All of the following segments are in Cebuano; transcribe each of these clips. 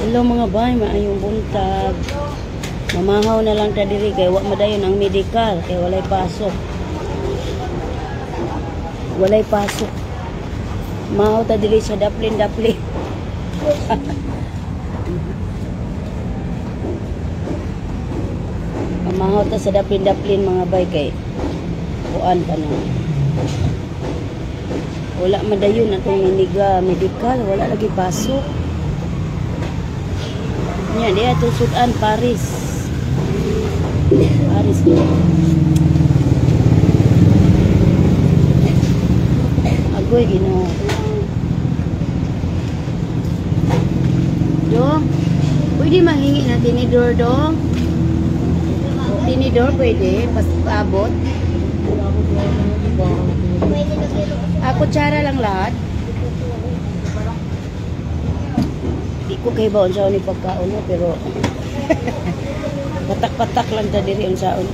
Hello mga bay, maayong buntag. Mamahaw na lang ta diri kay wa madayon ang medical kay walay pasok. Walay pasok. Mahaw ta diri sa Daplin Daplin. Mamahaw ta sa Daplin Daplin mga bay kay kuan pa na. Wala madayon atong miniga medical, wala lagi pasok. Nya diya atong sudan Paris. Paris. Agoy Ginoo. Dong, pwede mahingi na tinidor dong? Tinidor pwede, pas paabot. Ah, kutsara lang lahat. Di ko kay baon sa ni pagkaon no, pero patak-patak lang ta diri unsaon.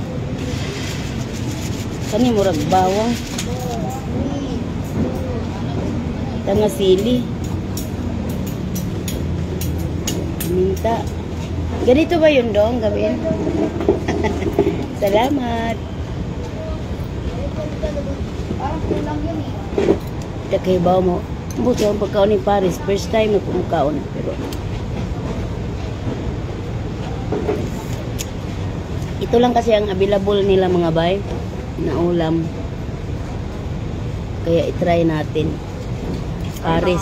Kani murag bawang. Tanga sili. Minta. Ganito ba yun dong gawin? Salamat. Parang kulang yun eh. Kay bawo mo. Buto ang pagkaon ni Paris. First time na kumukaon. Pero ito lang kasi ang available nila mga bay na ulam. Kaya itry natin. Paris.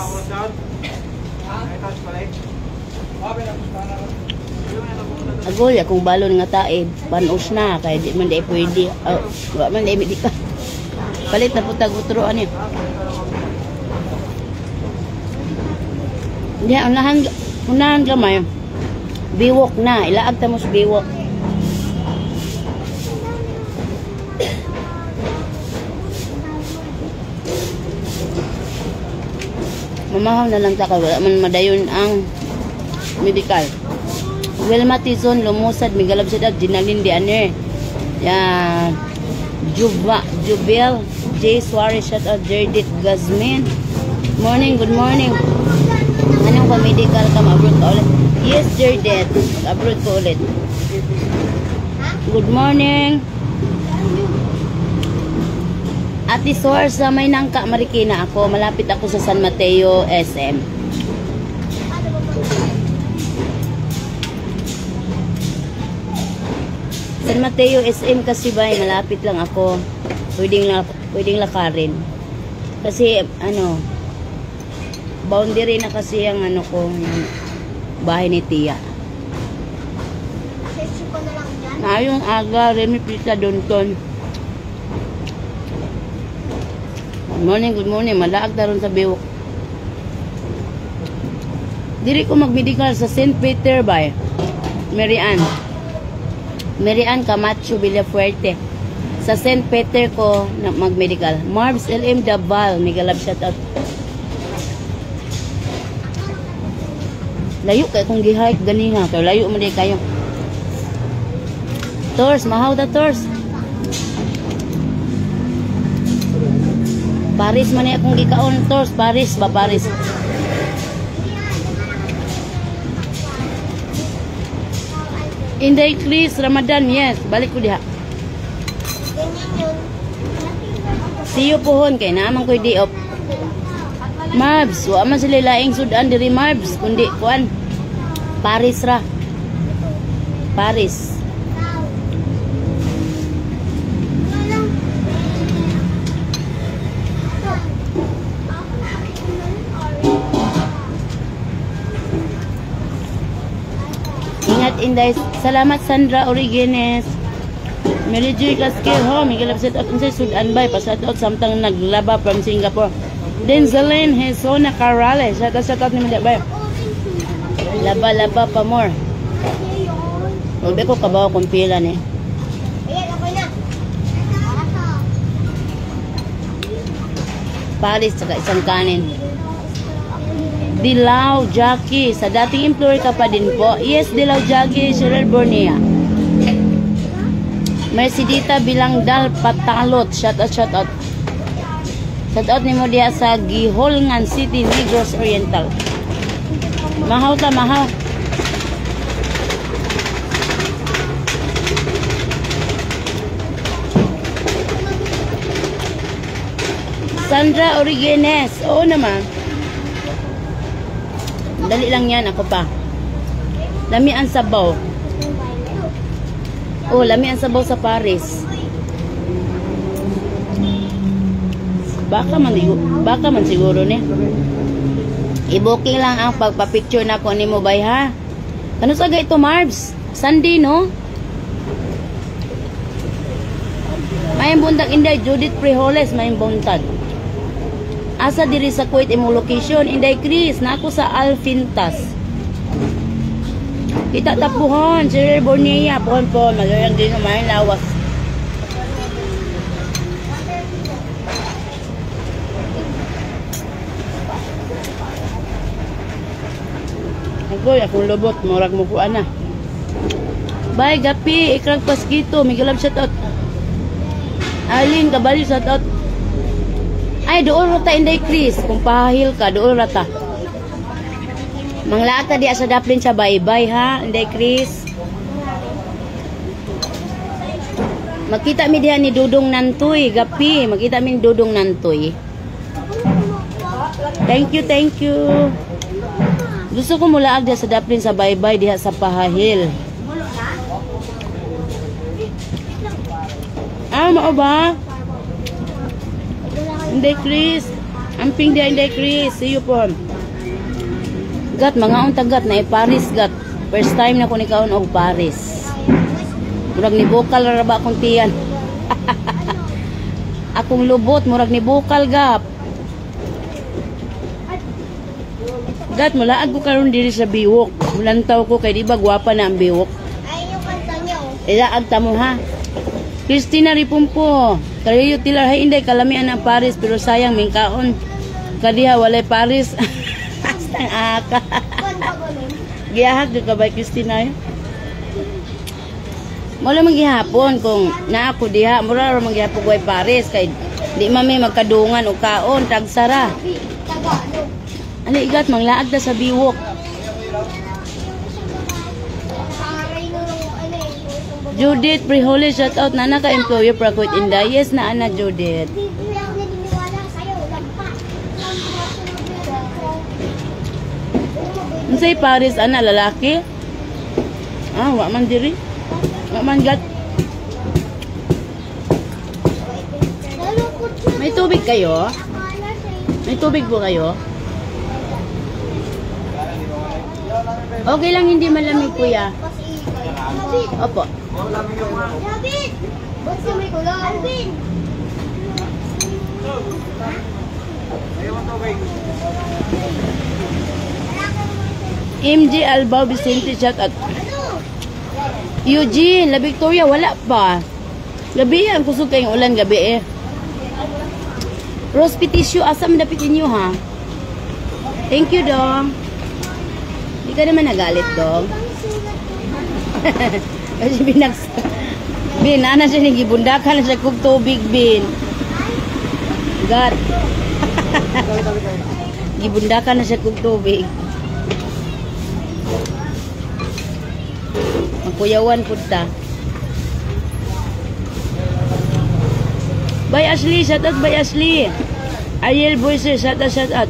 Agoy, akong balon nga tae, panos na, kaya di man di pwede. Oh, wa man di di ka. Palit na po tag utro ani. Hindi, unahan, unahan gamay. Biwok na, ilaag ta mo sa biwok. Mamahaw na lang ta kay wala man madayon ang medical. Wilma Tizon, lumusad, migalab sa dag, Jinalin di aner. Yan. Juba, Jubel, J. Suarez, shout out, Jerdit Gazmin. Morning, good morning. Anong ka medical ka, ma-abroad ka ulit? Yes, Jerdit, abroad ko ulit. Good morning. Ate Sor, sa may nangka, Marikina ako. Malapit ako sa San Mateo, SM. San Mateo SM kasi ba, malapit lang ako. Pwedeng lakarin. Kasi ano, boundary na kasi ang ano ko, yung bahay ni Tia. Search ko na lang dyan. Ngayong aga, Remy Pizza Donton. Good morning, good morning. Malaag taron sa Biwok. Diri ko magmedical sa St. Peter bay. Mary Ann. Mary Ann Camacho Villafuerte. Sa St. Peter ko na magmedical. Marbs LM Dabal, mega love shout out. Layo kay kung gi-hike ganiha, kay layo man di kayo. Tors, mahaw ta Tors. Paris man ni akong gikaon Tors, Paris ba Paris. Inday Chris, Ramadan, yes. Balik ko diha. Ganyan yun. See you pohon kay naaman ko'y di off. Marbs, wa man sila laing sudan diri Marbs, kundi kuan Paris ra. Paris. Ingat Inday. Salamat Sandra Origenes. Mary Joy Casquer ho, Miguel Abset out unsay sudan bay pasat out samtang naglaba from Singapore. Denzelin Hesona Carrales, shout out ni Manda bay. Laba-laba pa more. Ube ko kabaw kung pila ni. Ayan, okay na. Paris saka isang kanin. Dilaw Jackie, sa dating employer ka pa din po. Yes, Dilaw Jackie, Cheryl Bornea. Mercedita Bilangdal Patalot, shout out, shout out. Shout out nimo diha sa Giholngan City, Negros Oriental. Mahaw ta, mahaw. Sandra Origenes. Oo naman. Dali lang yan. Ako pa. Lami ang sabaw. Oh, lami ang sabaw sa Paris. Baka man siguro ni. I-booking lang ang pagpa-picture na ko nimo, bay, ha. Ano sa ito, Marbs? Sunday, no? Mayong buntag, Inday Judith Frijoles, mayong buntag. Asa diri sa Kuwait imong location, Inday Chris? Na ako sa Alfintas. Kita tapuhon, Cyril Bornea, pohon po, magalang din naman lawas. Agoy, akong lobot, murag mo kuan na. Bye, Gapi, ikrag Paskito, Miguel shout out. Arlene, Kabali, shout out. Ay, doon rata, Inday Chris. Kung pahil ka, doon rata. Manglaata di sa daplin sa bye-bye ha, Inday Chris. Makita mi diha ni Dudong Nantoy, Gapi. Makita mi ni Dudong Nantoy. Thank you, thank you. Gusto ko mulaag diha sa daplin sa bye-bye diha sa pahahil. Ah, mao ba? Inday Chris. Amping diha, Inday Chris. See you po. Gat, mga unta gat, na Paris gat. First time na ko ni kaon og Paris. Murag ni bukal ra ba akong tiyan. Akong lubot, murag ni bukal gap. Gat, mulaag ko karon diri sa Biwok. Mulantaw ko kay di ba gwapa na ang Biwok. Ay, yung kanta niya, oh. Ilaag ta mo ha. Christina Ripumpo. Kariyo Tilar, hay Inday, kalamian ang Paris pero sayang mingkaon. Kadiha walay Paris. Astang aka. Kwan pa ganun. Giyahag jud ka ba, Christina? Eh? Wala man gihapon kung naa ko diha, mura ra man gihapon way Paris kay di man may magkadungan og kaon tagsara. Tagalog. Ano igat manglaag ta sa Biwok. Aray na lang, ano eh, yung isang babae. Judith Frijoles, shout out nana ka employer pra Kuwait, Inday. Yes na ana, Judith. Di di ako naniniwala sa'yo. Lampa. Unsay Paris ana, lalaki? Ah, wa man diri. Wa man gat. Nalungkot siya. May tubig kayo? Akala sa'yo. May tubig po kayo? Okay lang hindi malamig, kuya. Kasi David! Opo. David! Ba't si may kulong? Alvin! MJ Albao Vicente, shout out. Ano? Eugene, La Victoria, wala pa. Gabi ang kusog kayong ulan gabi eh. Rose Peticio, asa man dapit inyo ha? Thank you, dong. Di ka naman nagalit, dong. Ang sulat ko. Kasi binags... Bin, ana siya ni gibundakan na siya kog tubig, bin. God. Gibundakan na siya kog tubig. Magkuyawan pud ta. Bye, Ashley, shout out, bye, Ashley. Ariel Boyce, shout out, shout out.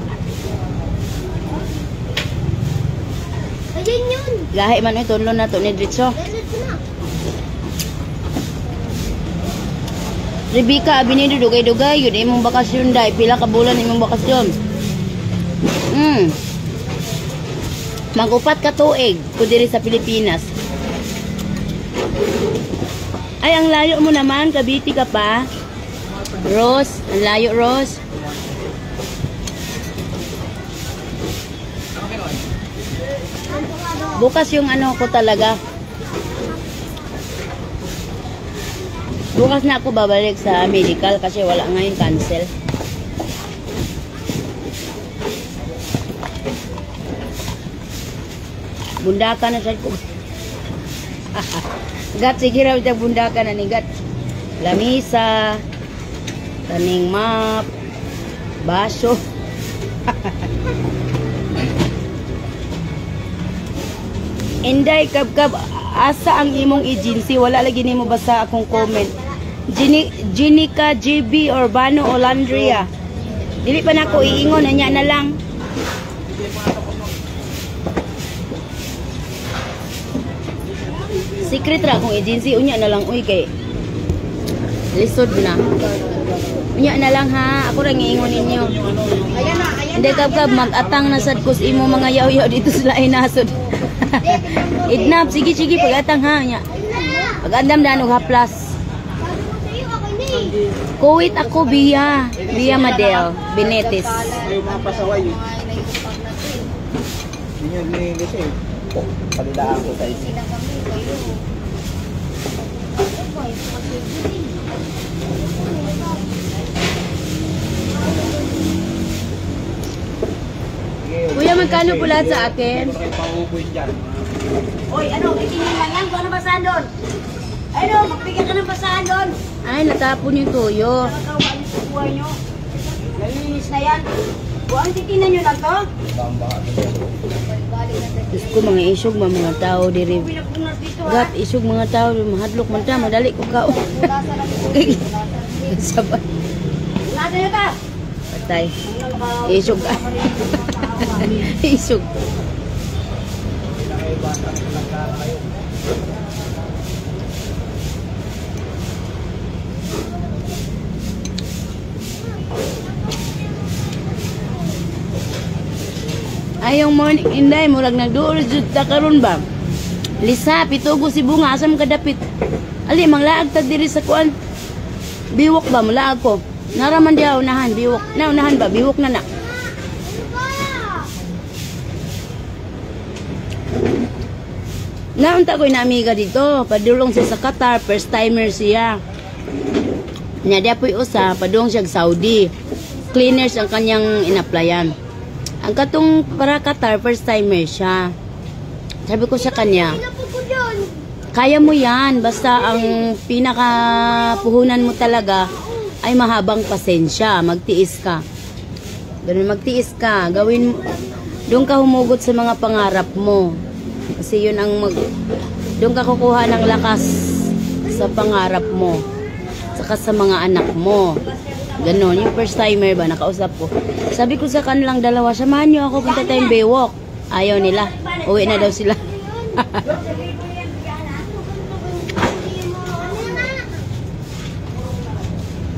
Ayun yun! Lahi man ito, tunlo na to ni Dritso. Ganun ko na. Rebecca Abinido, dugay-dugay, yun imong bakasyon dai. Pila ka bulan imong bakasyon? Mag-upat ka tuig ko diri sa Pilipinas. Ay, ang layo mo naman, Cavite ka pa. Rose, ang layo, Rose. Bukas yung ano ko talaga. Bukas na ako babalik sa medical kasi wala ngayon, cancel. Bundaka na sa ko. Gat, sige raw siya bundaka na ni Gat. Lamisa, kaning map, baso. Inday, kabkab, asa ang imong agency? Wala lagi nimo basa akong comment. Ginika GB Urbano Olandria. Dili pa nako iingon, anya na lang. Secret ra akong agency, unya na lang uy kay lisod na. Unya na lang ha, ako ra ngiingon ninyo. Ayan na, ayan. Hindi kab mag-atang na sad kus imo mga yaw-yaw dito sa lain nasod. Idnap, sige sige pag-atang ha nya. Pag-andam na og haplas. Kuwait ako Bia, Bia Madel, Benetes. Yung mga pasaway eh. Yun yung nilinis eh. Palilaan ko sa inyo. Sige, Kuya, magkano po lahat sa akin? Hindi ko na kayo pauubuin dyan. Oy, ano, titingin lang yan kung ano basahan doon. Ano, magbigay ka ng basahan doon. Ay, natapon yung tuyo. Nakakawa niyo sa buhay niyo. Nalinis na yan. O, ang titingnan niyo lang to. Diyos ko, mga isog, mga tao diri. Pinapunas dito, ha? Gat, isog mga tao, mahadlok man ta, madali ko kao. Sabay. Punasan niyo ta. Patay. Isog. Isog. Ayong morning inday, murag nagduol jud ta karon ba? Lisa, pitugo si bunga, asa man kadapit? Ali, manglaag ta diri sa kuan. Biwok ba, mulaag ko. Naraman diha unahan, biwok. Na unahan ba, biwok na na. Naunta ko amiga dito, padulong siya sa Qatar, first timer siya. Nya diya po'y usa, padulong siya sa Saudi. Cleaners ang kanyang inaplayan. Ang katong para Qatar, first timer siya. Sabi ko sa kanya, kaya mo yan, basta ang pinaka puhunan mo talaga ay mahabang pasensya, magtiis ka. Ganun, magtiis ka, gawin mo, doon ka humugot sa mga pangarap mo. Kasi yun ang doon ka kukuha ng lakas sa pangarap mo. Saka sa mga anak mo. Ganon, yung first timer ba, nakausap ko. Sabi ko sa kanilang dalawa, samahan niyo ako, punta tayong Baywalk. Ayaw nila, uwi na daw sila.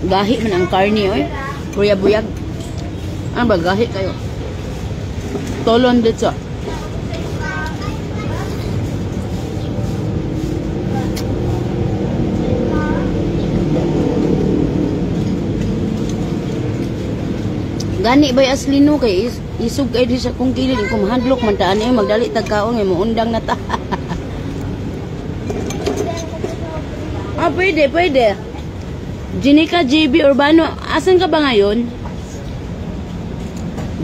Gahi man ang karni, oy. Kuya buyag. Ano ba, gahi kayo? Tolon dito. Gani bay aslino kay isog kay di sa kong kilid kung mahadlok man taan eh magdali tag kaon ngay muundang na ta. Ah, pwede, pwede. Jinika JB Urbano, asan ka ba ngayon?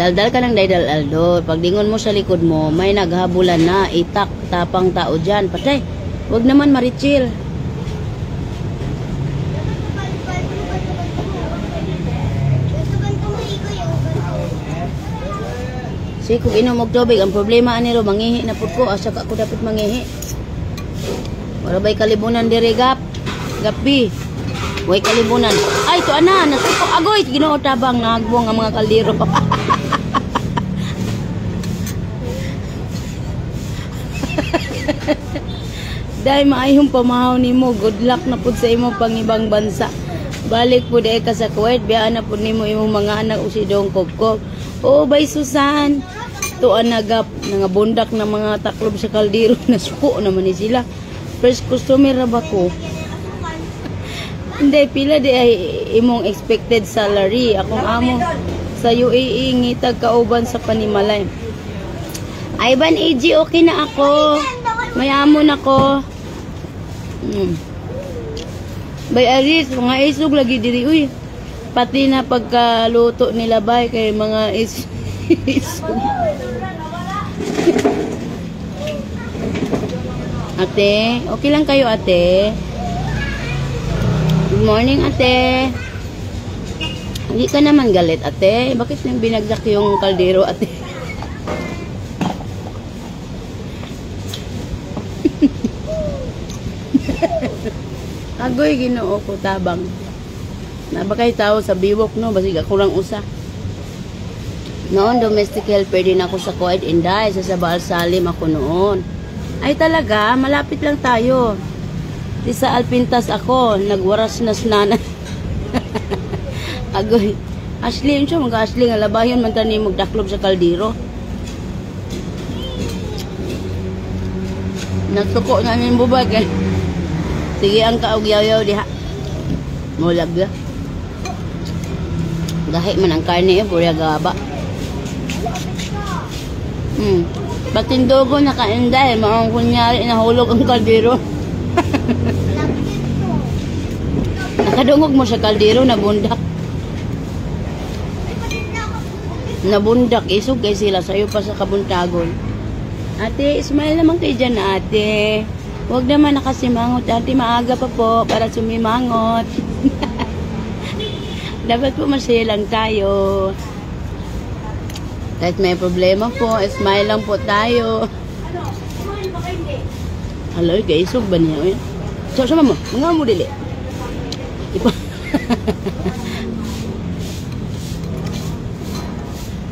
Daldal ka ng daydal Aldo. Paglingon mo sa likod mo, may naghabulan na, itak, tapang tao dyan. Patay, wag naman marichil. Sige, kung inom og tubig, ang problema ani ro, mangihi na pud ko. Asa ka ako dapat mangihi? Wala ba'y kalibunan diri, Gap? Gapi. Way kalibunan. Ay, to ana, nasuko. Agoy, Ginoo tabang, nagbuang ang mga kaldero. Dahil maayong pamahaw nimo, good luck na pud sa imo pangibang bansa. Balik pud ay ka sa Kuwait, biyaan na pud nimo imong mga anak o si Dong Kopkop. Oo, bay Susan. Tuan nagap, nangabundak na mga taklob sa kaldero, nasuko naman ni sila. First customer ra ba ko? Hindi, pila di ay imong expected salary. Akong amo sa UAE, ngitag kauban sa panimalay. Ivan AG, okay na ako. May amo na ko. Bay Aris, mga isog lagi diri uy. Pati na pagkaluto nila bay kay mga isog. Ate, okay lang kayo ate? Good morning ate. Hindi ka naman galit ate. Bakit nang binagsak yung kaldero ate? Agoy, Ginoo ko tabang. Naba kay tao sa biwok no, basig ako lang usa. Noon, domestic helper din ako sa Kuwait, Inday. Sa Sabal Salim ako noon. Ay talaga, malapit lang tayo. Di sa Alpintas ako, nagwaras na snana. Agoy. Ashley, yun siya, mga Ashley, nga labayon man tani magdaklob sa kaldero. Nagsuko na niyong bubag eh. Sige ang kaugyaw-yaw diha. Mulag ya. Gahi man ang karne eh, purya gaba. Batindogo nakainday, maong kunyari nahulog ang kaldero. Nakadungog mo sa kaldero, nabundak. Nabundak, isog kay sila, sayo pa sa kabuntagon. Ate, smile naman kayo dyan, ate. Huwag naman nakasimangot, ate. Maaga pa po para sumimangot. Dapat po masaya lang tayo. Kahit may problema po, smile lang po tayo. Ano? Kumain ba kayo hindi? Haloy, kay isog ba niya? So, sama mo, mga mo dili. Ipa.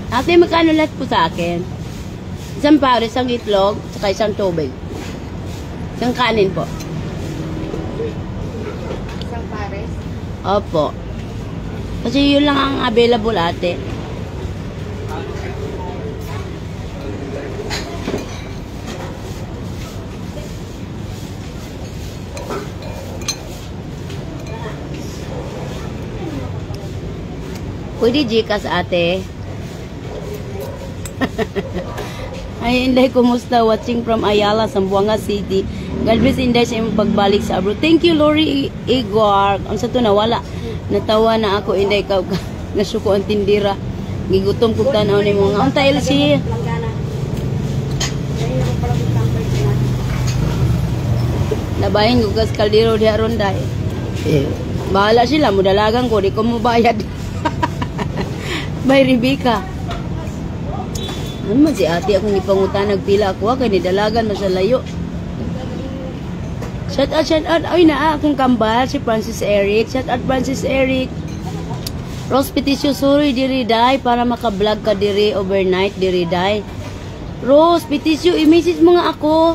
Ate, magkano lahat po sa akin? Isang pare, isang itlog, saka isang tubig. Isang kanin po. Isang pares. Opo. Kasi yun lang ang available, ate. Pwede Gcash, ate. Ay, Inday, kumusta? Watching from Ayala, Zamboanga City. God bless, Inday, sa imong pagbalik sa abroad. Thank you, Lori Igor. Ang sa to nawala. Natawa na ako, Inday, ka nasuko ang tindira. Gigutom kog tan-aw nimo nga. Unta LC? Langgana. Dahil ako pala kung pampers na. Labahin ko kas kaldero diha ron dai. Eh, bahala sila mudalagan ko di ko mo bayad. Bye Rebecca. Ano man si ate akong ipangutan nagpila ako kay nidalagan man sa layo. Shout out, shout out. Ay naa akong kambal si Francis Eric. Shout out Francis Eric. Rose Peticio Suri diri day para maka-vlog ka diri overnight diri day. Rose Peticio, i-message mo nga ako.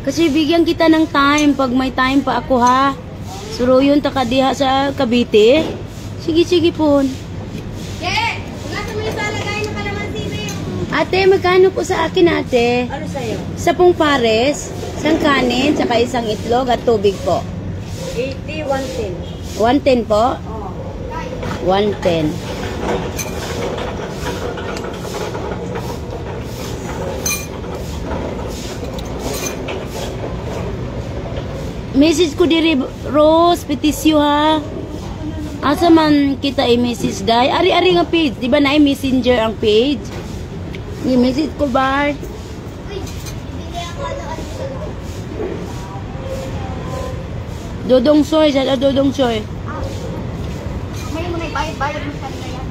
Kasi bigyan kita ng time pag may time pa ako ha. Suruyon ta ka diha sa Cavite. Sige sige po. Ye! Ugasan mo yung salagay ng kalamansi, babe. Ate, magkano po sa akin ate? Ano sa'yo? Sa pong pares, isang kanin, saka isang itlog at tubig po. 80, 110. 110 po? Oo. 110. Message ko diri Rose Peticio ha. Asa man kita i-message day? Ari-ari nga page, di ba na messenger ang page? I-message ko ba? Uy, bibigay ako ano ano. Dodong Soy, shout out Dodong Soy. Ngayon mo na ibayad-bayad mo sa kanila yan.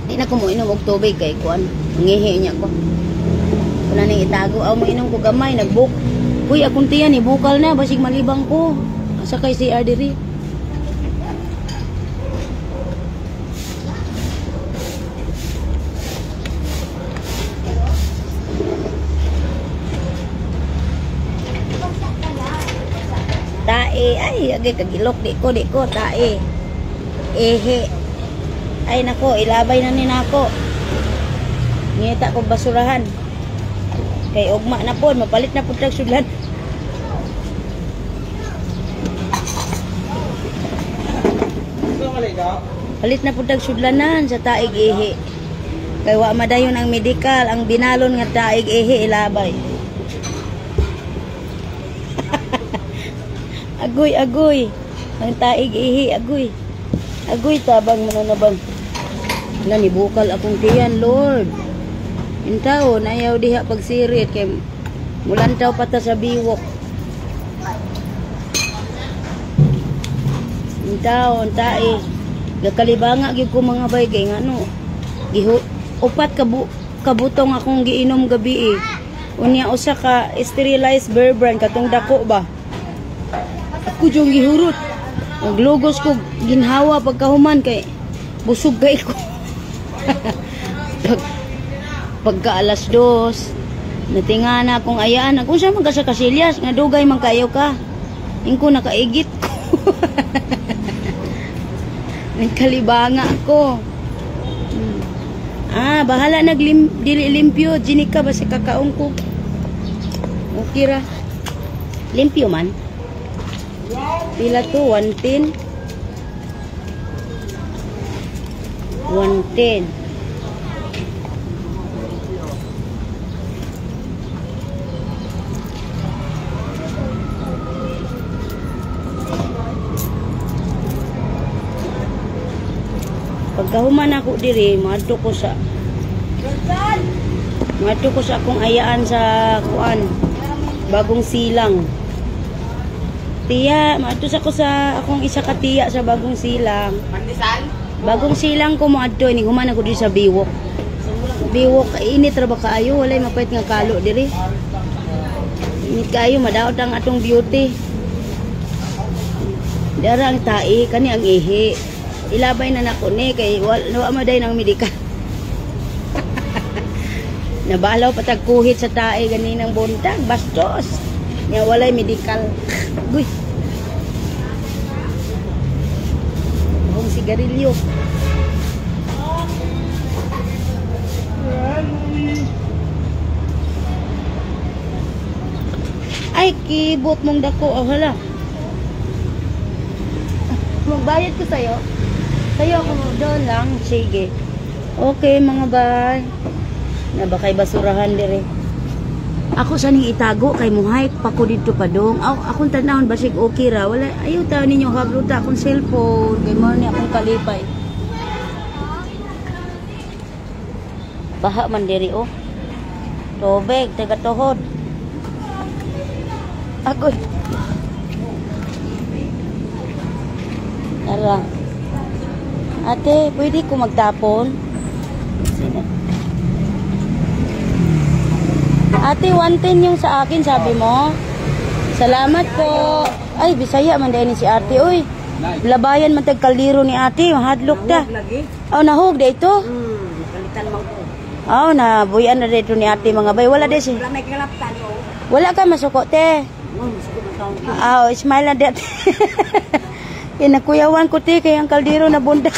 Di na ko mo inom og tubig kay kuan. Ngihi niya ko. Wala nang itago. Aw mo inom ko gamay nagbuk. Uy, akong tiyan ni bukal na basig malibang ko. Asa kay CR diri? Tae, ay, agay kagilok di ko tae. Ehe. Ay nako, ilabay na ni nako. Ngita ko basurahan. Kay ugma na po, mapalit na po tag sudlan. Palit na po tag sudlanan sa taig ihi. Kay wa madayon ang medikal, ang binalon nga taig ihi ilabay. Agoy, agoy. Ang taig ihi, agoy. Agoy, tabang mo na bang. Nanibukal akong tiyan, Lord. Intaon, ayaw diha pagsirit kay mulantaw pa ta sa biwok. Intaon, tae. Gakalibanga gyud ko mga bay kay ngano. Gihu upat ka kabutong akong giinom gabi eh. Unya usa ka sterilized beer brand katong dako ba. Ako yung gihurot. Naglugos ko ginhawa pagkahuman kay busog kay ko. Pag pagka 2:00, natinga na akong ayaan. Kung sa man ka sa Kasilyas, nga dugay man kayo ka. Ingko nakaigit ko. Nagkalibanga ako. Ah, bahala naglim dili limpyo, jinika ba si kakaong ko. Okay ra. Limpyo man. Pila to? 110. 110. Pagkahuman ako diri, moadto ko sa akong ayaan sa kuan, Bagong Silang. Tiya, moadto sa ko sa akong isa ka tiya sa Bagong Silang. Pandesal? Bagong Silang ko moadto ini human ako diri sa Biwok. Biwok init ra ba kaayo, walay mapait nga kalo diri. Init kaayo madaot ang atong beauty. Dara ang tae, kani ang ihi. Ilabay na nako ni kay wala mo day ng medikal. Nabalaw patag kuhit sa tae ganinang buntag, bastos. Nya walay medikal. Guy. Bahong sigarilyo. Ay, kibot mong dako. Oh, hala. Magbayad ko sa'yo. Sa'yo ako doon lang. Sige. Okay, mga bay. Na ba kay basurahan dire? Ako sa ning itago kay muhike pa ko didto pa dong. Aw, akong tanawon basig okay ra. Wala ayaw ta ninyo habluta akong cellphone kay mo ni akong kalipay. Baha man diri oh. Tubig taga tuhod. Agoy. Tara. Ate, pwede ko magtapon? Sino? Ate, 110 yung sa akin, sabi mo. Salamat po. Ay, Bisaya man din si ate. Uy, labayan man tag kaldero ni ate. Mahadlok ta. Lagi? Oh, nahog da ito. Kalitan man ko. Oh, nabuyan na dito ni ate mga bay. Wala de si. Wala may kalaptan oh. Wala ka masuko, te. Masuko man taon ko. Ah, oh, smile na di ate. Kinakuyawan ko te, kay ang kaldero na bundak.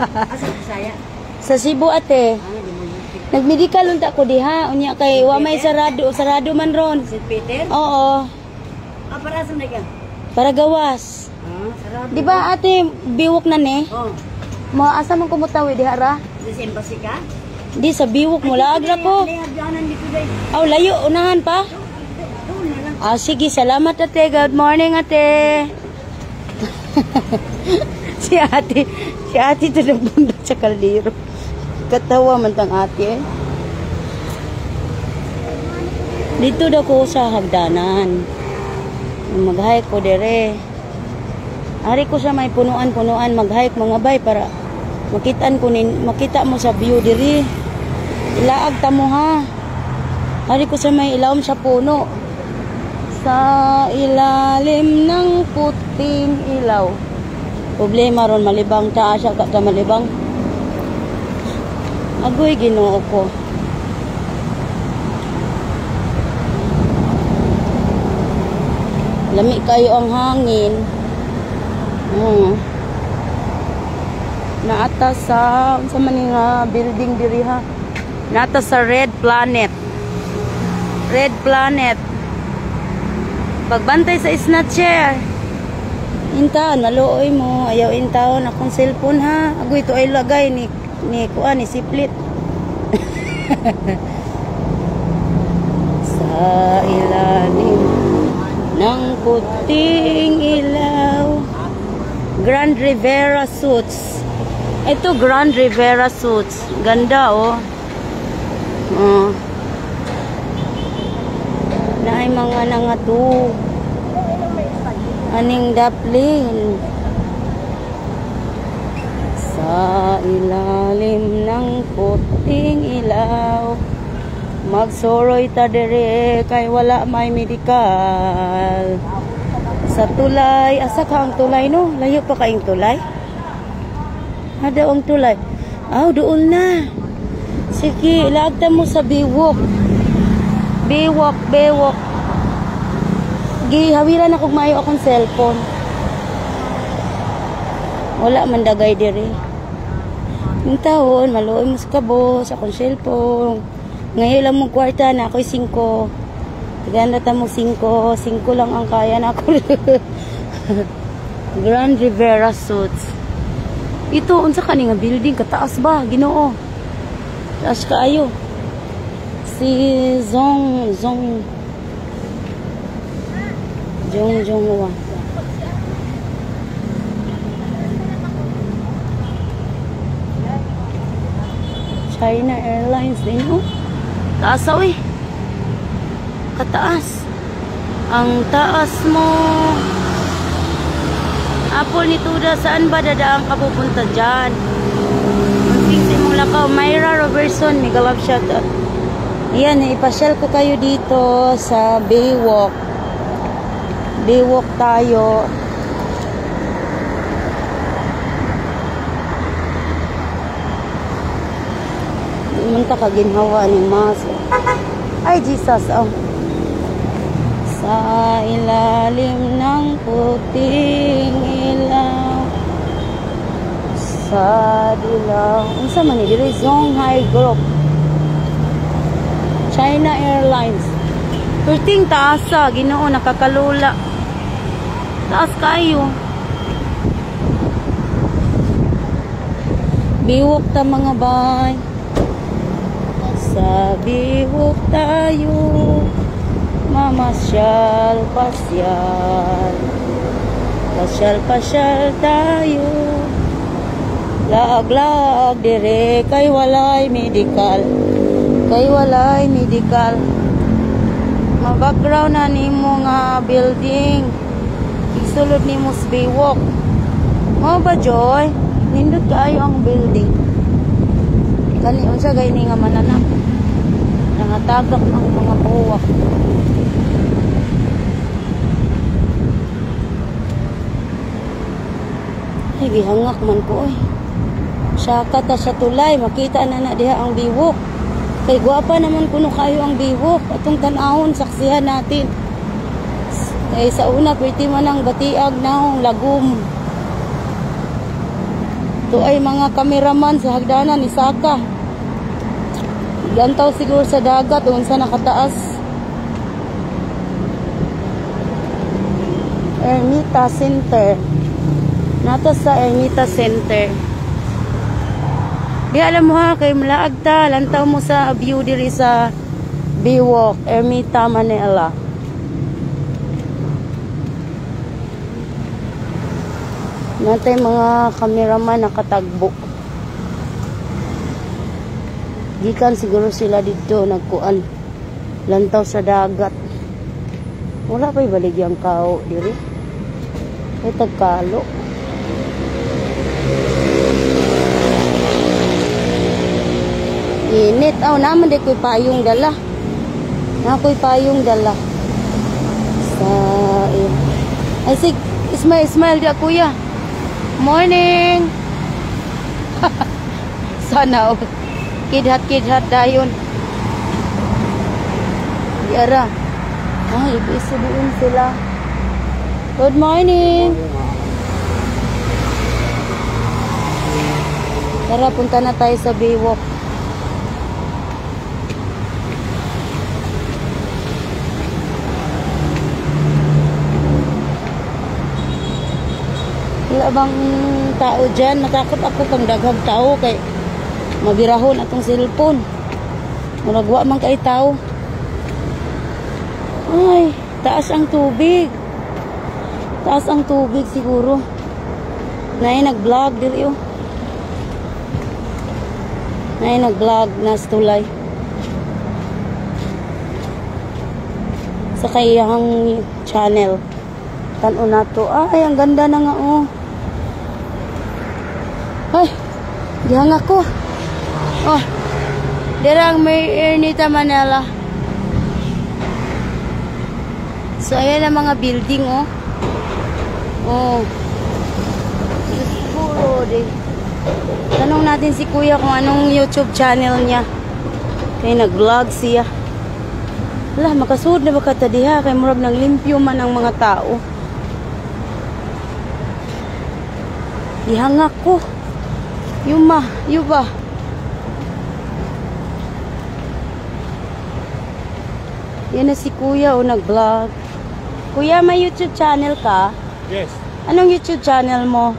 Asa Bisaya? Sa Cebu ate. Ano di mo yun? Nagmedikal unta ko diha. Unya kay wa may sarado, sarado man ron. St. Peter? Oo, Ah, para sa ka? Para gawas. Ah, sarado. Di ba ate, Biwok na ni? Oh, Mga asa man kumutawi diha ra? sa embassy ka? Di sa Biwok mo laag ra ko. Ay, hagdanan dito day. Aw layo unahan pa. Doon na lang. Ah, sige, salamat ate. Good morning ate. Si ate to nagbundok sa kaldero. Katawa man tang ate eh. Dito daw ko sa hagdanan. Mag-hike ko dere. Ari ko sa may punuan-punuan mag-hike mga bay para makita mo sa view diri. Ilaag ta mo ha. Ari ko sa may ilawom sa puno. Sa ilalim ng puting ilaw. Problema ron malibang ta asa ka ta malibang. Agoy Ginoo ko. Lami kayo ang hangin. Naata sa unsa man ni nga building diri ha. Naata sa Red Planet. Red Planet. Pagbantay sa snatcher. Intaon, maluoy mo. Ayaw intaon akong cellphone ha. Agoy to ay lagay ni ni kuan ni siplit. Sa ilalim ng puting ilaw. Grand Rivera Suites. Ito Grand Rivera Suites. Ganda oh. Oh. Naay mga nangato. Aning daplin. Sa ilalim ng puting ilaw. Magsoroy ta dere kay wala may medikal. Sa tulay, asa ka ang tulay no? Layo pa kaing tulay? Ada ang tulay. Aw, doon na. Sige, ilaagta mo sa Baywalk. Baywalk, Baywalk. Gihawiran ako maayo akong cellphone. Wala man dagay diri. Yung taon, maluoy mo sa kabos, akong cellphone. Ngayon lang mong kwarta na ako'y 5. Tiganda ta mo 5. 5 lang ang kaya na ako. Grand Rivera Suites. Ito, unsa ka ni nga building? Kataas ba? Ginoo. Taas kaayo. Si Zong, Zong, Jong Jong Hwa. China Airlines din, oh. Taas, oy. Kataas. Ang taas mo. Apple ni Tuda, saan ba dadaan ka pupunta dyan? Munting sa imong lakaw. Myra Robertson, mega love shout out. Ayan, ipasyal ko kayo dito sa Baywalk. Baywalk tayo. Di man ta kaginhawa ni Mas. Ay, Jesus, oh. Sa ilalim ng puting ilaw, sa dilaw. Unsa man ni diri? Zonghai Group. China Airlines. Perting taasa, Ginoo, nakakalula. Taas kayo. Biwok ta mga bay. Sa biwok tayo. Mamasyal, pasyal. Pasyal, pasyal tayo. Laag-laag dire kay walay medical. Kay walay medical. Ma-background na nimo nga building. Isulod nimo sa Baywalk. Mao ba, Joy? Nindot kaayo ang building. Kani unsa gay ni nga mananap? Nangatagak ang mga buwak. Ay, gihangak man ko, oy. Saka ta sa tulay, makita na na diha ang Baywalk. Kay gwapa naman kuno kayo ang Baywalk. Atong tan-awon, saksihan natin. Kay sa una, pwede man ang batiag naong lagom. Ito ay mga kameraman sa hagdanan ni Saka. Gantaw siguro sa dagat, unsa nakataas. Ermita Center. Nata sa Ermita Center. Di alam mo ha, kay malaag ta, lantaw mo sa view diri sa Baywalk, Ermita, Manila. Natay mga kameraman nakatagbo. Gikan siguro sila dito nagkuan lantaw sa dagat. Wala pa'y baligyang kao diri. Ay tagkalo. Init. Aw, naman di ko'y payong dala. Na ko'y payong dala. Sa ay sig, smile, smile di kuya. Morning. Sana oh. Kidhat kidhat dayon. Di ara. Ay, isubuin sila. Good morning. Tara, punta na tayo sa Baywalk. Wala bang tao dyan? Natakot ako kang daghang tao kay mabirahon atong cellphone. Murag wa man kay tao. Ay, taas ang tubig. Taas ang tubig siguro. Naay nag-vlog diri oh. Naay nag-vlog na sa tulay. Sa kayang channel. Tan-o na to. Ay, ang ganda na nga oh. Ay, gihang ako. Oh, dirang may Ermita, Manila. So, ayan ang mga building, oh. Oh. Siguro, di. Tanong natin si Kuya kung anong YouTube channel niya. Kay nag-vlog siya. Wala, makasuod na ba ka ta diha? Kay murag nang limpyo man ang mga tao. Gihangak ko. Yuma, yuba. Yan na si Kuya o nag-vlog. Kuya, may YouTube channel ka? Yes. Anong YouTube channel mo?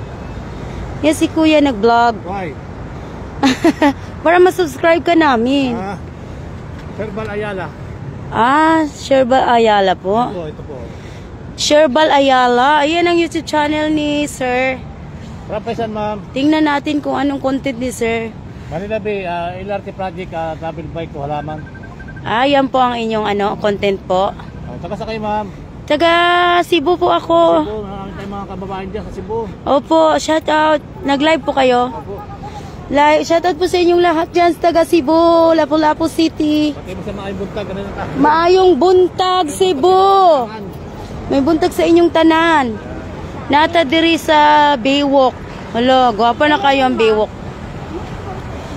Yan si Kuya nag-vlog. Why? Para masubscribe ka namin. Ah, Herbal Ayala. Ah, Sherbal Ayala po. Ito, ito po. Sherbal Ayala. Ayan ang YouTube channel ni Sir. Rapesan, ma'am. Tingnan natin kung anong content ni Sir. Manila Bay, LRT project, travel bike to halaman. Ah, yan po ang inyong ano, content po. Taga sa kayo, ma'am. Taga Cebu po ako. Cebu, marami tayong mga kababayan dyan sa Cebu. Opo, shout out. Nag-live po kayo. Opo. Live, shout out po sa inyong lahat dyan sa taga Cebu, Lapu-Lapu City. Pati mo sa maayong buntag, ganun ang Maayong buntag, Cebu. May buntag sa inyong tanan. Nata diri sa Baywalk. Hala, gwapa na kayo ang Baywalk.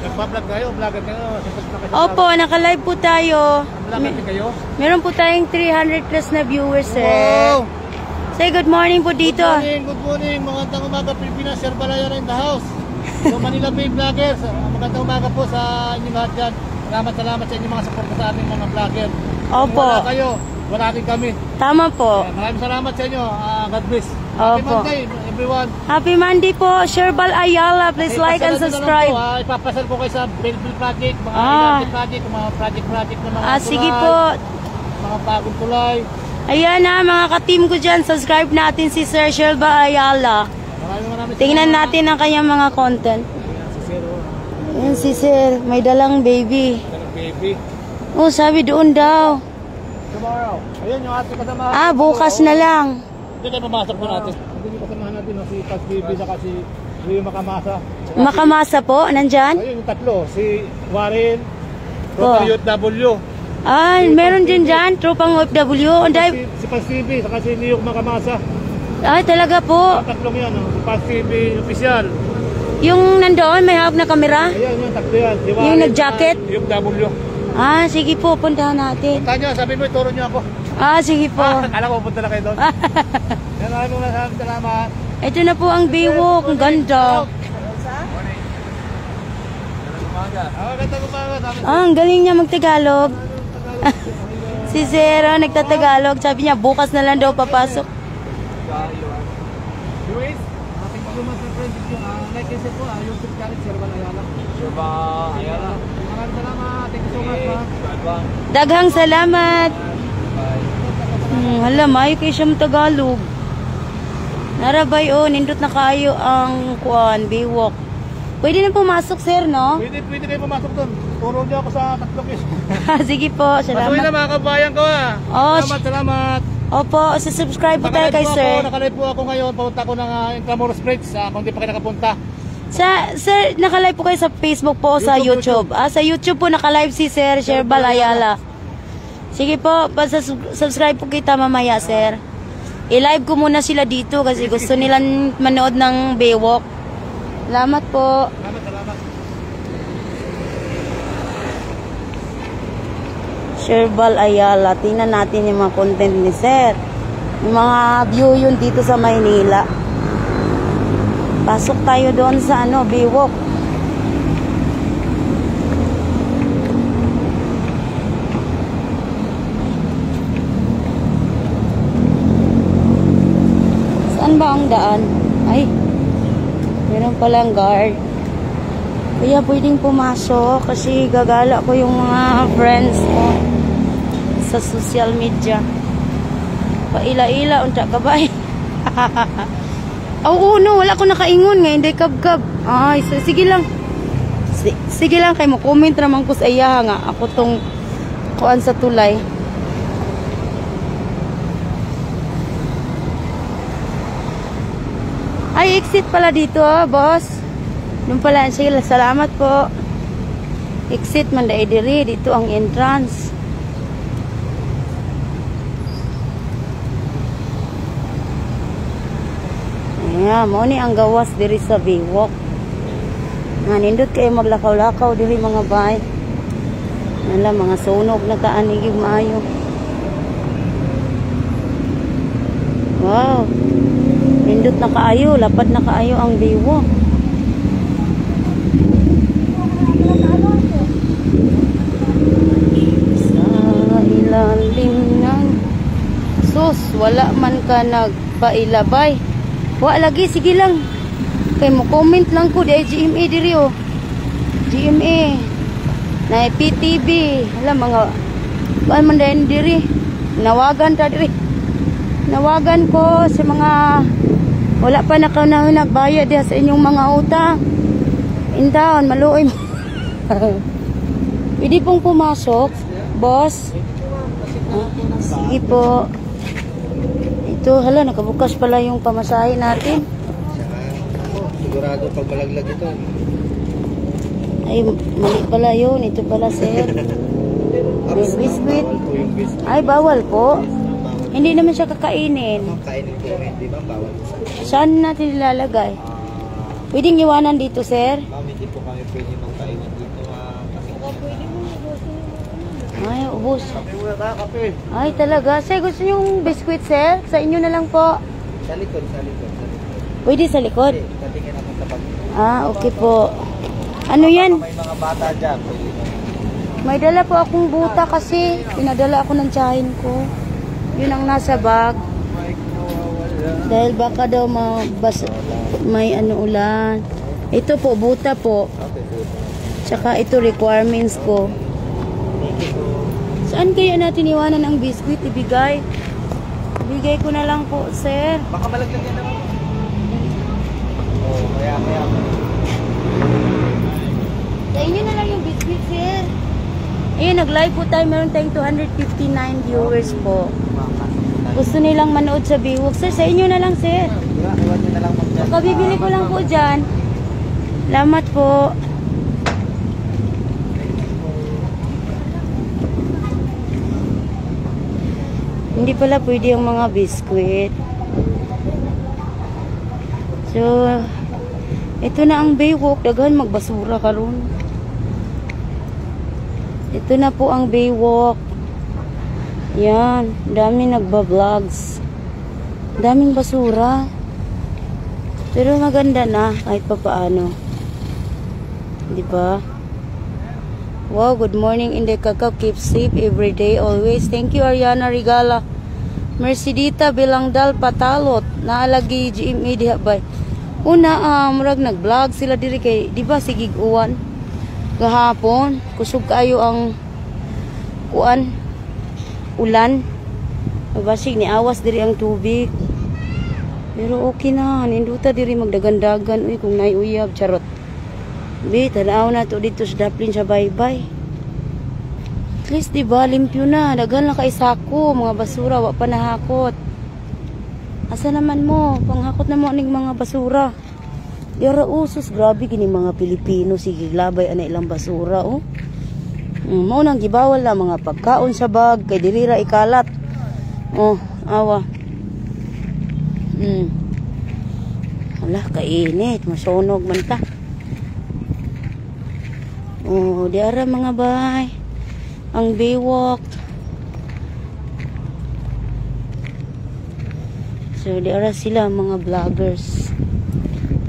Nagpa-vlog kayo, vlogger kayo. Siyempre na kayo. Opo, naka-live po tayo. Vlogger din kayo? Meron po tayong 300 plus na viewers, sir. Wow! Say good morning po dito. Good morning, good morning. Magandang umaga, Pilipinas. Sir Balayan in the house. So, Manila Bay Vloggers. Magandang umaga po sa inyong lahat dyan. Salamat, salamat sa inyong mga suporta sa aming mga vlogger. Kung Opo. wala kayo, wala rin kami. Tama po. Kaya maraming salamat sa inyo. Ah, God bless. Happy Opo. Monday, everyone. Happy Monday po, Sherbal Ayala. Please like and Ipasal nyo na lang subscribe. po, ipapasal ko kayo sa Belleville Project, mga LRT project, mga project-project na mga Ah, sige tulay, po. mga bagong tulay. Ayan na, mga ka-team ko dyan. Subscribe natin si Sir Sherbal Ayala. Maraming maraming Tingnan salamat. natin ang kanyang mga content. Ayan, si Sir, oh. Ayan si Sir, may dalang baby. Ganun, baby. Oh, sabi doon daw. Tomorrow. Ayun yung ating kasama. Ah, bukas na lang. Hindi tayo pumasok po natin. Hindi yung kasamahan natin, no? Si Paz TV, saka si Rio Makamasa. Saka Makamasa po, nandyan? Ayun yung tatlo. Si Warren, Po. Rotary Youth W. Ah, meron din dyan, tropang OFW. Anday, Si Paz TV, saka si Leo Makamasa. ay talaga po. Ang tatlong yan, no? Si Paz TV official. Yung nandoon, may hawak na kamera. Ayan, yung tatlo yan. Si Warren, Yung nag-jacket? saka Yung W. Ah, sige po, puntahan natin. Punta nyo, sabi mo, ituro nyo ako. Ah, sige po. Ah, akala ko pupunta na kayo doon. Yan, maraming maraming salamat. Ito na po ang Baywalk. Ang ganda. Ah, magandang umaga. Sabi Ah, ang galing niya magtagalog. Si Zero nagtatagalog. Sabi niya, bukas na lang daw papasok. Luis, thank you so much, my friend. If you, like and share po, YouTube channel, Sir Bal Ayala. Sir Bal Ayala. Maraming salamat. Thank you so much, ma'am. Daghang salamat. Hala, maayo kay siya Tagalog. Narabay, oh, nindot na kayo ang kuan, Baywalk. Pwede na pumasok, sir, no? Pwede, pwede kayo pumasok doon. Turo niyo ako sa tatlong is. Sige po, Patuloy na salamat. mga kabayan ko, ah. Oh, Salamat, salamat. Opo, subscribe po tayo Nakalive kay po sir. Ako, nakalive po ako ngayon. Papunta ko ng Intramuros Bridge. Kung di pa kayo nakapunta. Sa, sir, nakalive po kayo sa Facebook po o sa YouTube, YouTube? Ah, sa YouTube po nakalive si Sir Sherbal Ayala. Sige po, subscribe po kita mamaya, sir. I-live ko muna sila dito kasi gusto nilang manood ng Baywalk. Salamat po. Salamat, salamat. Sherbal Ayala. Tingnan natin yung mga content ni Sir. Yung mga view yun dito sa Maynila. Pasok tayo doon sa ano, Baywalk. Saan ba ang daan? Ay, meron palang guard. Kaya pwedeng pumasok kasi gagala ko yung mga friends ko sa social media. Paila-ila, unta ka ba eh? Oo, no, wala ko nakaingon nga, hindi kabkab. Ay, so, sige lang. Sige lang kay mo comment raman ko sa iya nga ako tong kuan sa tulay. Ay, exit pala dito, ah, boss. Doon pala, sige, salamat po. Exit man dai diri, dito ang entrance. Yeah, mao ni ang gawas diri sa Baywalk. Nga nindot kayo maglakaw-lakaw diri, mga bay. Wala, mga sunog na kaan gyud maayo. Wow. Nindot na kaayo, lapad na kaayo ang Baywalk. Sa ilalim ng sus, wala man ka nagpailabay. Wa lagi, sige lang. Kay mo comment lang ko di ay GMA diri oh. GMA. Na PTV, hala mga kuan man dayon diri. Nawagan ta diri. Nawagan ko sa mga wala pa nakaunahon nagbayad diha sa inyong mga utang. Intaon, maluoy mo. Pwede pong pumasok, boss? Ah, sige po. Ito, hala, nakabukas pala yung pamasahe natin. Ako, sigurado pag malaglag ito. Ay, mali pala yun. Ito pala, sir. May biscuit. Bawal po yung biscuit. Ay, bawal po. Bawal. Hindi naman siya kakainin. Kainin po, hindi ba? Bawal. Saan natin ilalagay? Pwedeng iwanan dito, sir? Ma'am, hindi po kami pwede magkainan dito. Kasi Ay, ubos. Kape muna tayo, kape. Ay, talaga. Sir, gusto niyong biscuit, sir? Sa inyo na lang po. Sa likod, sa likod, sa likod. Pwede sa likod? Hindi, tatingin ako sa pag. Ah, okay po. Ano yan? May mga bata dyan, pwede na. May dala po akong buta kasi. Pinadala ako ng tiyahin ko. Yun ang nasa bag. Dahil baka daw mabas may ano ulan. Ito po, buta po. Okay, good. Tsaka ito requirements ko. Thank you po. Saan kaya natin iwanan ang biscuit? Ibigay. Ibigay ko na lang po, sir. Baka malaglag yan naman. Oo, kaya, kaya. Sa inyo na lang yung biscuit, sir. Ayun, nag-live po tayo. Meron tayong 259 viewers po. Gusto nilang manood sa Baywalk. Sir, sa inyo na lang, sir. Diba, iwan nyo na lang mag Kabibili ko lang po dyan. Salamat po. Hindi pala pwede yung mga biscuit. So, ito na ang Baywalk. Daghan magbasura karon. Ito na po ang Baywalk. Yan. Dami nagba-vlogs. Daming basura. Pero maganda na kahit pa paano. 'Di ba? Wow, good morning, Inday Kakao. Keep safe every day, always. Thank you, Ariana Regala. Mercedita Bilangdal Patalot. Naalagi GMA diha bay. Una, murag nag-vlog sila diri kay, di ba, sigig uwan gahapon, kusog kaayo ang kuan, ulan. Basig ni awas diri ang tubig. Pero okay na, ninduta diri magdagandagan uy kung naay uyab, charot. Bi, tanaw na to dito sa Daplin sa baybay. At least di ba, limpyo na, daghan na kay sako, mga basura wa pa nahakot. Asa naman mo, panghakot na mo ning mga basura. Dira usos, grabe gini mga Pilipino, sige labay ana ilang basura oh. Mao nang gibawal na mga pagkaon sa bag kay diri ra ikalat. Oh, awa. Wala, kainit, masunog man ta. Oh, di ara mga bay. Ang Baywalk. So, di ara sila mga vloggers.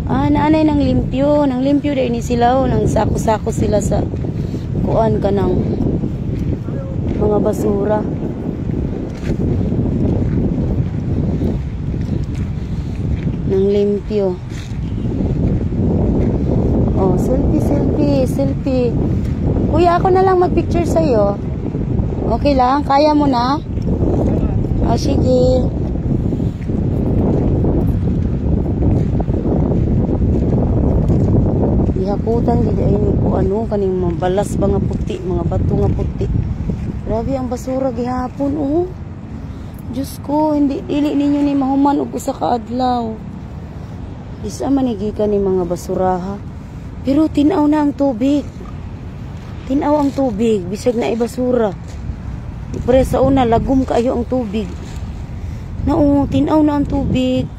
Ah, naanay ng limpyo. Nang limpyo dahil ni sila. Oh, nang sako-sako sila sa kuan ka ng mga basura. Nang limpyo. Oh, selfie, selfie, selfie. Kuya, ako na lang magpicture sa'yo. Okay lang? Kaya mo na? Ah, sige. Gihakutan gid ay ni ko ano kaning mabalas ba nga puti, mga bato nga puti. Grabe ang basura gihapon oh. Diyos ko, hindi dili ninyo ni mahuman og usa ka adlaw. Isa man ni gikan ni mga basuraha. Pero tin-aw na ang tubig. Tin-aw ang tubig bisag na basura. Pre sa una lagom kaayo ang tubig. Nao, tin-aw na ang tubig.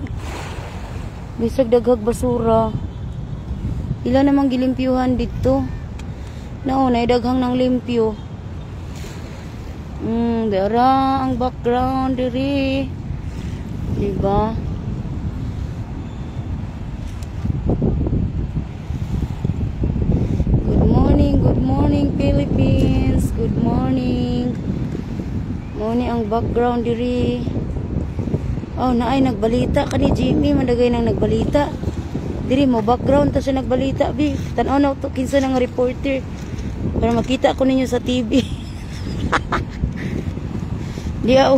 Bisag daghag basura. Ila namang gilimpyuhan dito. Nao, na daghang ng limpyo. Dara ang background diri. Diba? Good morning, Philippines. Good morning. Mao ni ang background diri. Oh, naay nagbalita kani Jimmy, mandagay nang nagbalita. Diri mo background ta siya nagbalita bi. Tan-aw na to kinsa nang reporter. Para makita ko ninyo sa TV. Di aw.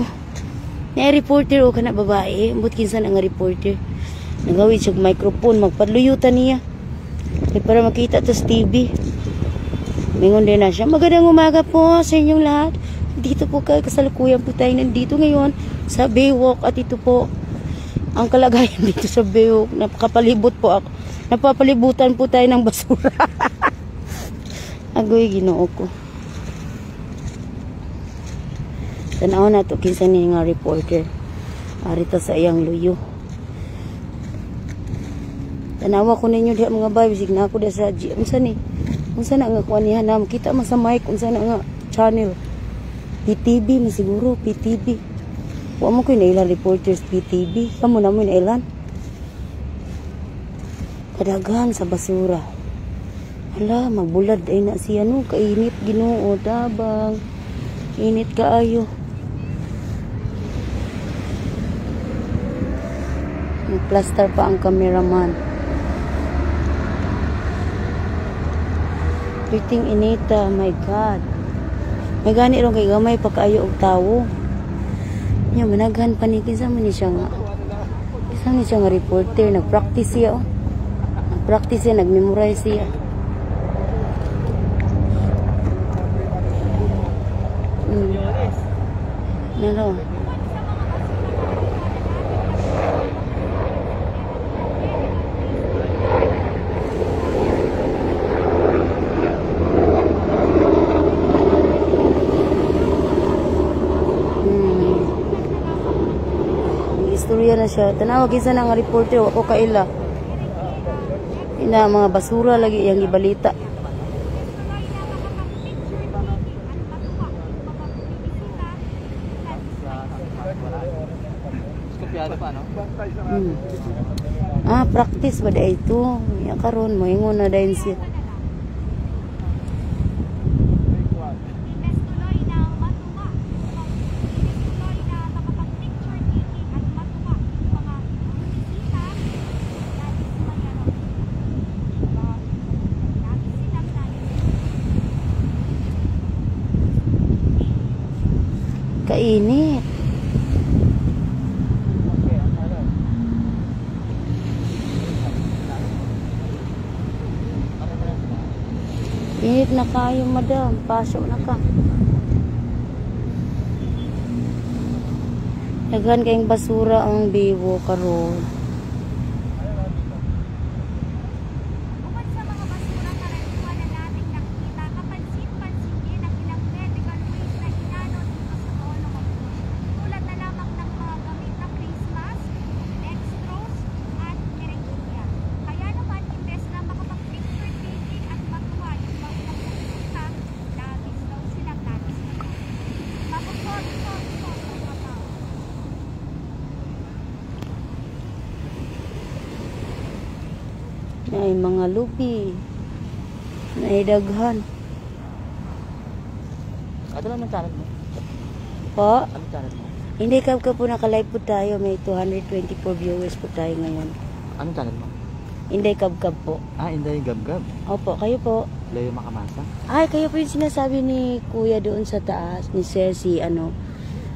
Naay reporter o kana babae, ambot kinsa na nga reporter. Nagawid siya og microphone, magpadluyutan niya. Kay para makita to sa TV. Mingon din na siya. Magandang umaga po sa inyong lahat. Dito po kay kasalukuyan po tayo nandito ngayon sa Baywalk at ito po ang kalagayan dito sa Baywalk. Napakapalibot po ako. Napapalibutan po tayo ng basura. Agoy, Ginoo ko. Tanaw na to kinsa ni nga reporter. Arita sa iyang luyo. Tanawa ko ninyo diha, mga bay, bisig na ako diha sa G. Unsa ni? Unsa na nga kuan niya na kita man sa mic, unsa na nga channel? PTV man siguro, PTV. Wa mo ko nailan reporters PTV. Kamo na mo nailan. Kadaghan sa basura. Hala, magbulad ay na siya no, kainit, Ginoo, tabang. Init kaayo. Nag-plaster pa ang cameraman. Piting inita, my God. May gani ron kay gamay pa kaayo og tawo. Nya managhan pa ni kinsa man ni siya nga. Kinsa man ni siya nga reporter, nagpractice siya oh. Nagpractice siya, nagmemorize siya. Nalo. Istorya na siya. Tanawa kinsa na nga reporter, wa ko kaila. Ina mga basura lagi iyang ibalita. Kopyado pa, no? Ah, practice ba da ito? Ya karon moingon na dayon siya. Imbes tuloy na matuwa, imbes tuloy na makapag-picture taking at matuwa yung mga bumisita, labis mayroon. Labis silang labis. Kainit. Init na kayo, madam. Pasok na ka. Daghan kayong basura ang biwo karon. Bukod sa mga basura, karaniwan na nating nakikita, kapansin-pansin din ang ilang medical waste na inano dito sa Dolomite. Tulad na lamang ng mga gamit na face mask, dextrose, at merenguya. Kaya naman, imbes na makapag-picture taking at matuwa yung mga bumisita, labis daw silang labis na. Mapupot, pot, pot, ang mga tao. Ay, mga lubi. Ay, daghan. Ito lang ang channel mo. Po? Anong channel mo? Hindi ka po, naka-live po tayo. May 224 viewers po tayo ngayon. Anong channel mo? Inday Kabkab po. Ah, Inday Gabgab. Opo, kayo po? Leo Makamasa. Ay, kayo po yung sinasabi ni Kuya doon sa taas, ni Sir, si ano.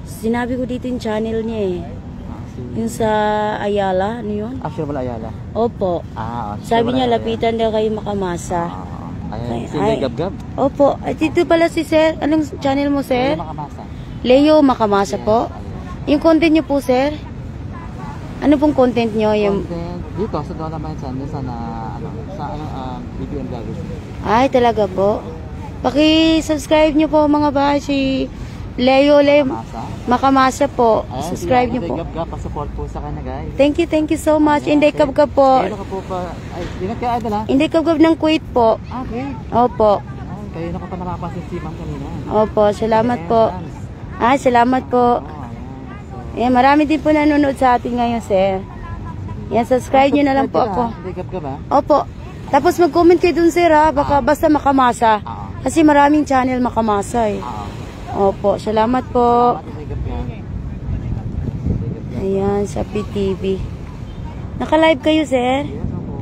Sinabi ko dito yung channel niya eh. Ah, si... Yung sa Ayala, ano yun? Ah, Sir Ayala. Opo. Ah, si Sabi Sir niya Ayala. lapitan daw kayo, Makamasa. Ah, Ay, ay, si Inday ay. Gabgab. Opo. At dito pala si Sir. Anong channel mo, Sir? Leo Makamasa. Leo Makamasa po. Yung content niyo po, Sir? Ano pong content niyo? Yung... Content dito sa Dolomite Channel sa na ano sa ano BBM Vloggers. Ay, talaga po. Paki-subscribe niyo po, mga ba, si Leo Leo Masa. Makamasa po. Ayan, Subscribe si niyo po. Inday Gab Gab, pa-support po sa kanya, guys. Thank you so much. Ayan, Inday Kabkab po. Ayun, ka po pa. Ay, ingat ka, idol, ha? Inday Kabkab ng Kuwait po. Ah, great. Opo. Ay, kayo na ko pa napapansin si ma'am kanina. Opo, salamat Ayan, po. ma'ams. Ah, salamat po. Oo, ayan. So, Ayan, marami din po nanonood sa atin ngayon, sir. Yan, subscribe nyo na lang po subscribe ako. ka, ah. Inday Gab Gab, ha? Opo. Tapos mag-comment kayo dun, sir, ha? Baka basta makamasa. Oo. Kasi maraming channel makamasa, eh. Oo. Opo, salamat po. Salamat, Inday Gab Gab. Inday Gab Gab. Ayan, sa PTV. Naka-live kayo, sir? Yes, opo.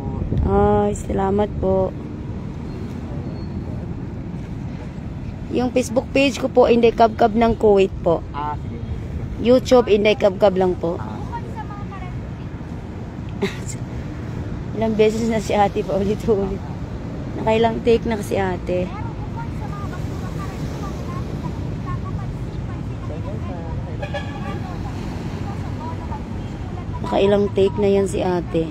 Ay, salamat po. Yung Facebook page ko po, Inday Kabkab ng Kuwait po. Ah, sige. YouTube, Inday Kabkab lang po. Ilang beses na si ate pa ulit-ulit. Nakailang take na kasi ate. Nakailang take na yan si ate.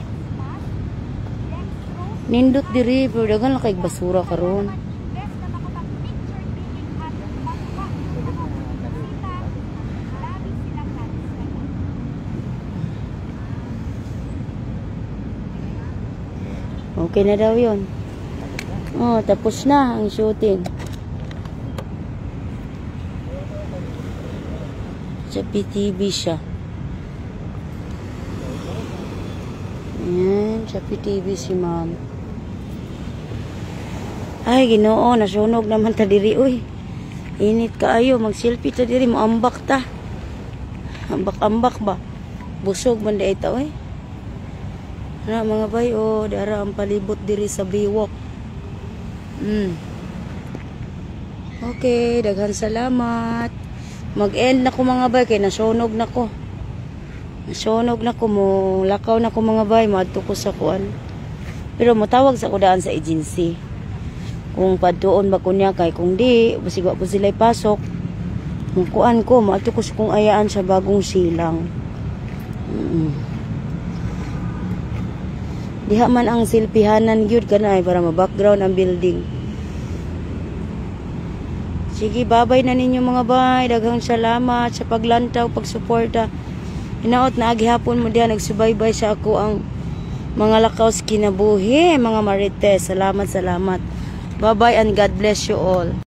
Nindot diri pero daghan lang kay basura karon. Best na makapag-picture taking at makuha ng mga bisita, labis silang nagsaya. Okay na daw yun. Oh, tapos na ang shooting. Sa PTV siya. Ayan, sa PTV si ma'am. Ay, ginoo, nasunog naman ta diri, uy. Init kaayo, mag-selfie ta diri, moambak ta. Ambak-ambak ba? Busog man di ta, uy. Na mga bay, oh, dara ang palibot diri sa Baywalk. Okay, daghan salamat. Mag-end na ko, mga bay, kay nasunog na ko. Nasunog na ko mo, lakaw na ko, mga bay, moadto ko sa kuan. Pero motawag sa ko daan sa agency. Kung padtuon ba ko niya kay kung di, basig wa po sila ipasok. Kung kuan ko, moadto ko sa kung ayaan sa Bagong Silang. Diha man ang silpihanan gyud kana ay para ma-background ang building. Sige, babay na ninyo, mga bay. Daghang salamat sa paglantaw, pagsuporta. Hinaot na agihapon mo diha nagsubaybay sa ako ang mga lakaw sa kinabuhi, mga marites. Salamat, salamat. Bye-bye and God bless you all.